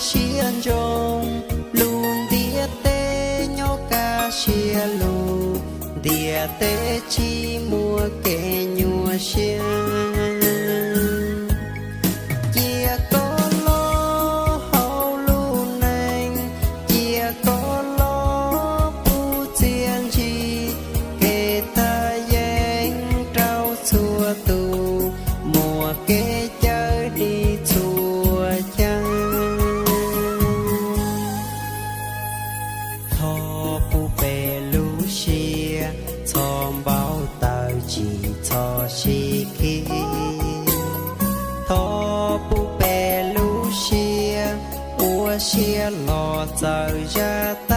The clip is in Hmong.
Siab ntsoov lub ntiaj teb nyob kaj siab lug, ntiaj teb tsis muaj kev nyuaj siab. Cia koj loj hauv lub neej, cia koj loj pub txiaj ntsig, kev thaj yeeb rau txhua tus, muaj kev cawm dim txhua chaw. Thov pub peb lub siab txhob npau taws tsis txhob sib khi. Thov pub peb lub siab ua siab los txawv zaj